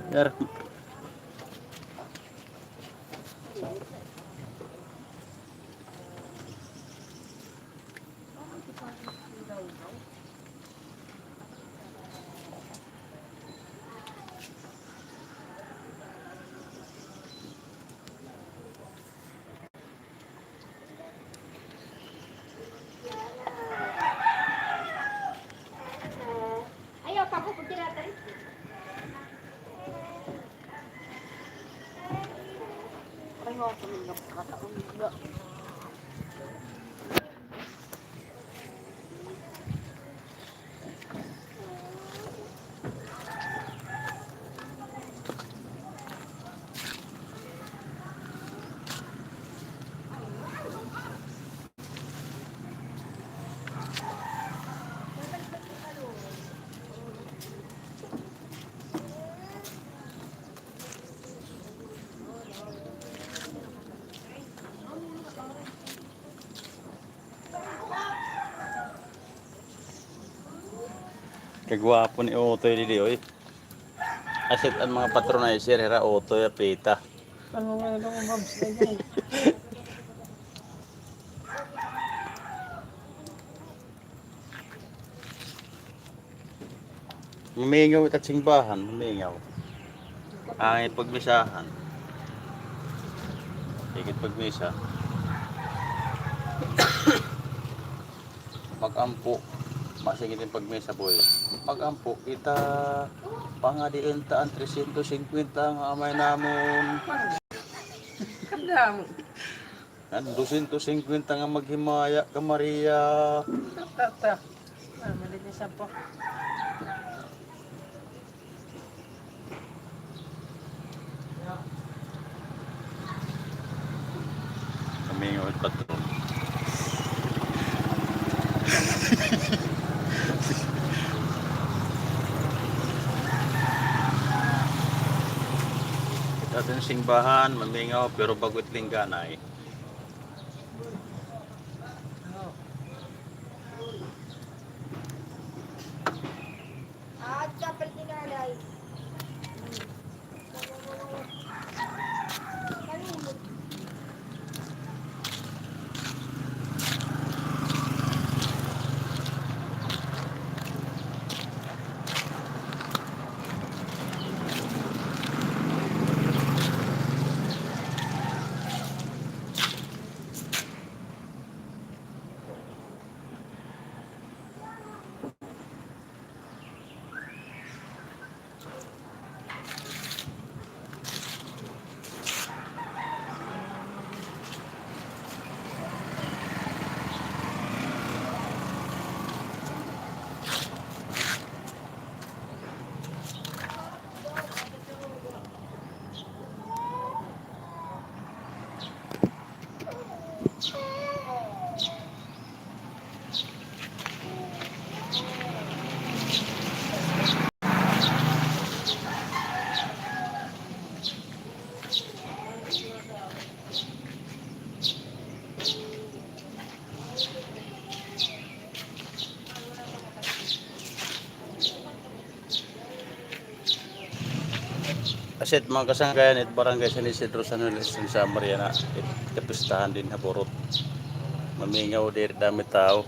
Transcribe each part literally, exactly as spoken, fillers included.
Yar. Ayaw pa ko pagkiratan. Pareho ako ng pagkataon. Kagwapo ni Utoy didi, oy. Asya it an mga patronizer hira, Utoy, Apita. Ano nga ito, Mabs? Mamingaw it at singbahan, mamingaw. Ay, pagmisahan. Higit pagmisa. Mag-ampo. Masingit it pagmisa, boy. Mag-ampo kita. Pangadiin ta an tresyentos singkwenta nga amay namon. Kadamo. An dosyentos singkwenta nga maghimaya ka, Maria. Ta, ta, ta. Ah, malit ni sampo. Kami nga patron. It aton singbahan, mamingaw, pero bag-o it lingganay. Asya it mga kasangkayan, it Barangay San Isidro, San Lorenzo, Samar yana, it kapistahan dinhi ha Burot. Mamingaw diri, damo it tawo.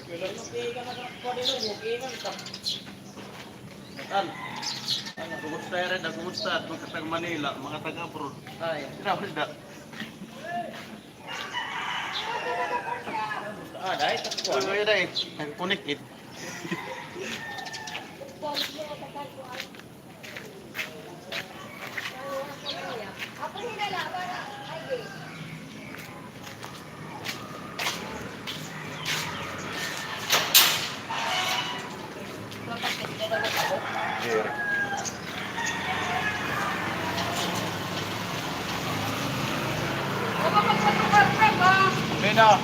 Tan. Kumusta rin na, kumusta? Mga taga Manila, mga taga abroad. Ay. Grabe na. Ah, dahil sa kuwan. Ano yun, dahil? Nagkunik it. Nino.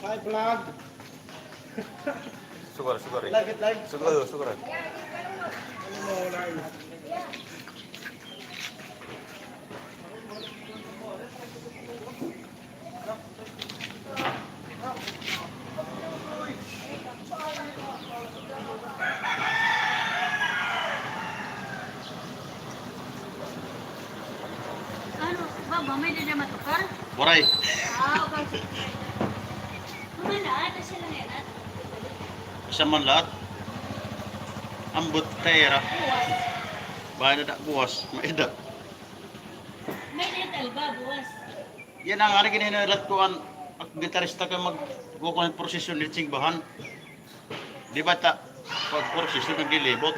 Hi, vlog. Sugar, sugar. Live it, live. Sugar, sugar. Ano mo, live? Ano, baba, may dida matukar? Waray. Ah, okay. Kumanda, ata sila ngayon, ata. Siya man lahat. Ambot tera. Buwas. Bahay na da buwas. May da. May da talba buwas. Yana nga rin ginhinalat ko an gitarista kay magkukuha ng prosesyon ni Chingbahan. Di ba ta, pag prosesyon, naglilibot.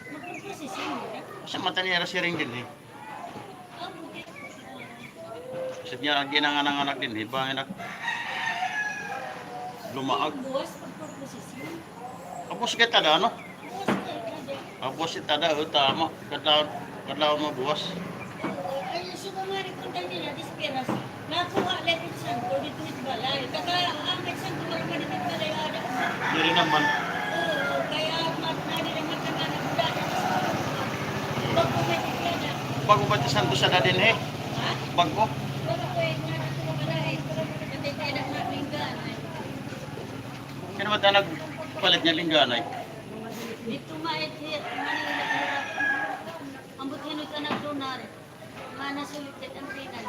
Magprosesyon mo ka? Sa mata niya, siring din eh. Ah, buti. Sa niya, ang ginanganak din eh. Bangin ak-, lumaag. Buwas, pagprosesyon. Tapos kita da, ano? Tapos kita da, o, tama. Kadlaw, kadlaw mabuwas. Ay, suka nga rin kung dahil nila, disperas. Nakuha, lepit santo, dito hit balay. Kaka, ang met santo, marama dito hit balay, ada. Diri naman. Oo, kaya, mat-, na nila matanda na, wala na sa bago may tiklada. Bago ba ito santo sa dadin, eh? Ha? Bago? Bago, eh, nga na ito, wala, eh. Hindi tayo na mapinggan, eh. Kaya naman tayo nagpalit niya lingganay. Dito mait, hit, Manila, hirap. Ambot hinoy ka nagdonar. Mana sulit ka ang ringan.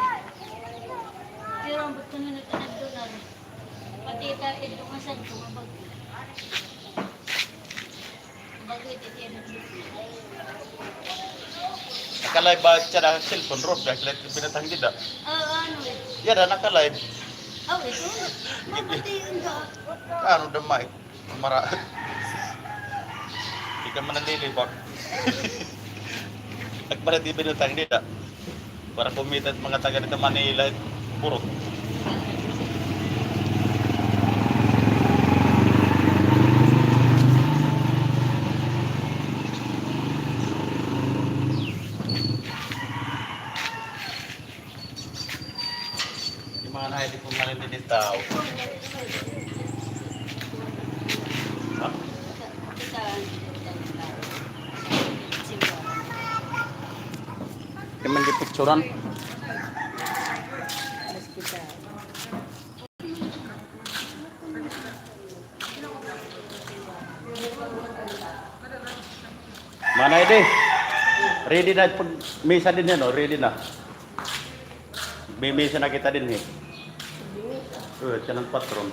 Pero ambot hinoy ka nagdonar. Pati ita, ito nga santo, mabag-, mabag-, ito, ito, ito. Nakalive ba siya na cellphone, Rod? Dahil sila pinatang dida. Oo, ano eh. Yan na, nakalive. Oh, ito. Mabati yun ka. Ano, damay. Mara. Di ka man nalilibak. Nagmara di binutang dida. Para kumita it mga taga dito Manila, burot. Di mga na, di ko malindi din tao. Ha? Di man di picturan. Manay di. Ready na pag misa din yan, oh. Ready na. May misa na kita din, eh. Oh, siya ng patron.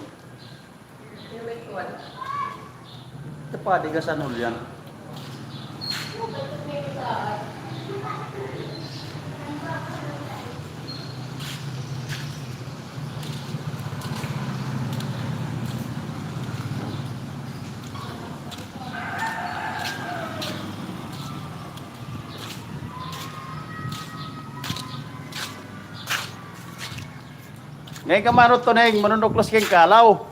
Ito pa, di ka sa nulyan. Ngayon ka, Mano Toneng, manunuklos kang kalaw.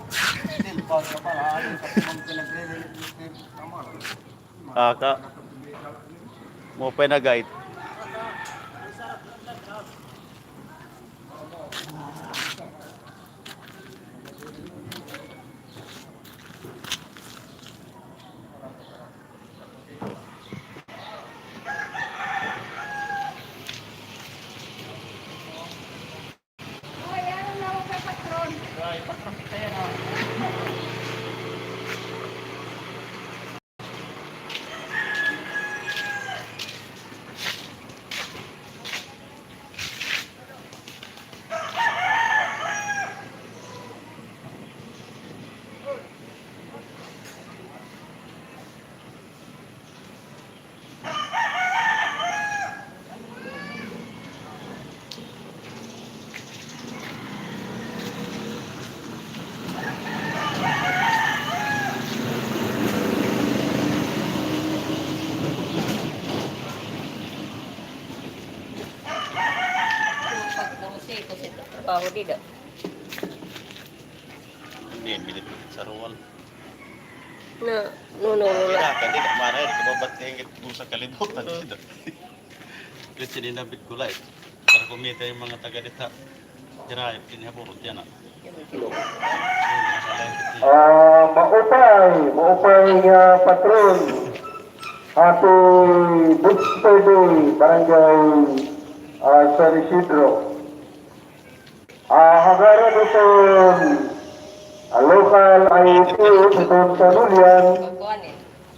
Aka, maupay na gait. Trabaho dida. Hindi, bilit sa ruwan. Na, no, no, no, no. Kira, hindi na, mara, hindi ka mabatingit kung sa kalibutan dito. Kasi ninabit ko lang. Para kumita yung mga taga dito. Kira, hindi na puro, yan, ah. Ah, maupay, maupay nga patron. Happy Booster Day, Barangay, ah, San Isidro. Ah, hagaran iton, ah, local I A P F iton Sanulyan.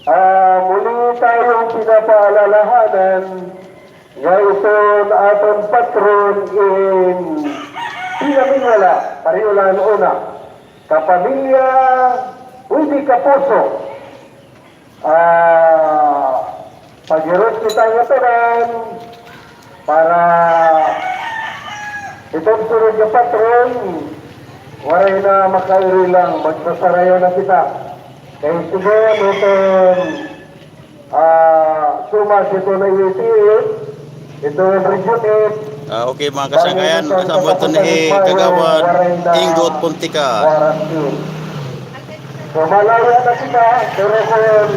Ah, muli tayong pinapaalalahanan nga iton aton patron in pinamingala, pariulan una, kapamilya, pwede kapuso. Ah, paghirot kita nga tanan para iton sunod nga patron, waray na makairi lang, magsasarayaw na kita. Kay siguro iton, ah, sumas iton na I A P F, Ito, Region eight. Ah, okay, mga kasangkayan, asa mo ito ni Kagawad Ingot Puntika? So, malaya na kita, pero kung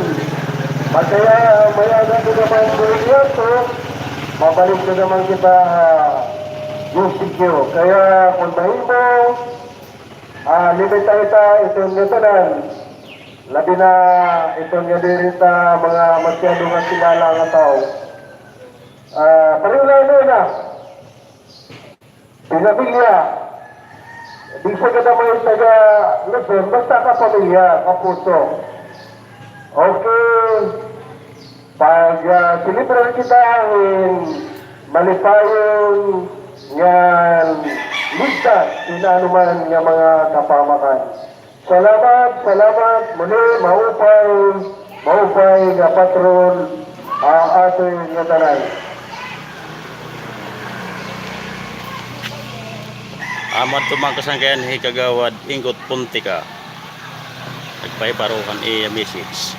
masaya, may ano ko naman po yun, so, mabalik na naman kita, ah, U C Q. Kaya, kung mahimo, ah, limita kita, ito nga tanan. Labi na, ito nga diri ta, mga masyado nga kilala nga tao. Ah, pareho lang na. Pinamilya. Di siya kadamay taga Luzon, basta kapamilya, kapuso. Okay. Pag, ah, celebrar kita hin malipayon nga ligtas, hin anuman nga mga kapamakan. Salamat, salamat. Muli, maupay, maupay nga patron, ah, aton nga tanan. Amo adto, mga kasangkayan, hi Kagawad Ingot Puntika. Nagpahibaruhan iya message.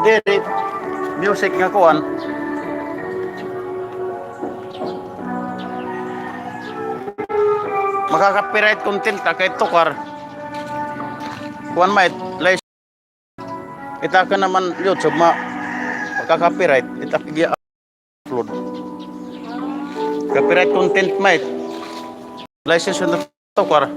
Diri, music nga kuan. Makaka-copyright content ta kay tukar. Kuan, mate, license. Ita ka naman YouTube, ma-, makaka-copyright. Ita ka gi-upload. Copyright content, mate. License na tukar.